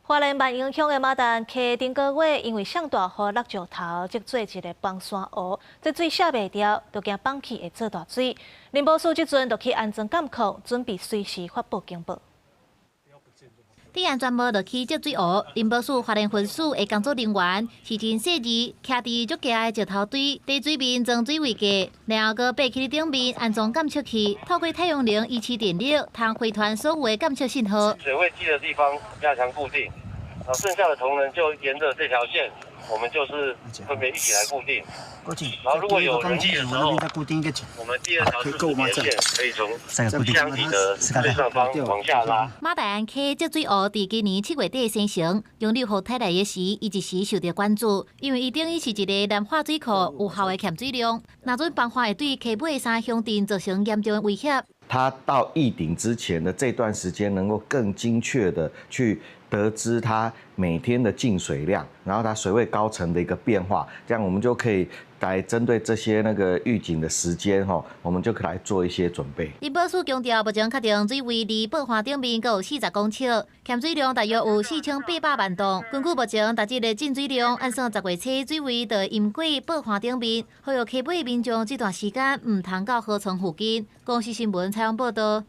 花蓮萬榮鄉的馬大安溪頂個月，因為上大雨落石頭，積做一个崩山湖，這水卸袂掉，就驚崩起會做大水。林保署這陣就去安裝監控，準備隨時發布警報。佇安全帽落去積水湖，林保署花蓮分署的工作人員是真細緻，徛佇足高的石頭堆，佇水面裝水位計，然後閣爬起頂面安裝監測器，透過太陽能維持電力，通回傳所有的監測信號。水位計的地方加強固定，然後剩下的同仁就沿着這條線，我們就是分別一起來固定。然後如果有人力的時候，我們第二條是連線，可以從箱體的最上方往下拉。馬大安溪積水湖佇今年7月底生成，湧入雨台來的時，伊一時受到關注，因為伊等於是一个南化水庫有效的蓄水量，若準崩岸會對溪尾三鄉鎮造成嚴重的威脅。它到溢頂之前的這段時間，能夠更精確的去得知它每天的進水量，然後它水位高程的一個變化，這樣我們就可以來針對這些那個預警的時間，哈，我們就可以來做一些準備。林保署強調，目前確定水位離報岸頂面閣有40公尺，蓄水量大約有4800萬噸。根據目前逐日的進水量，按算10月初水位就會淹過報岸頂面，呼籲溪尾民眾這段時間毋通到河床附近。公視新聞採訪報道。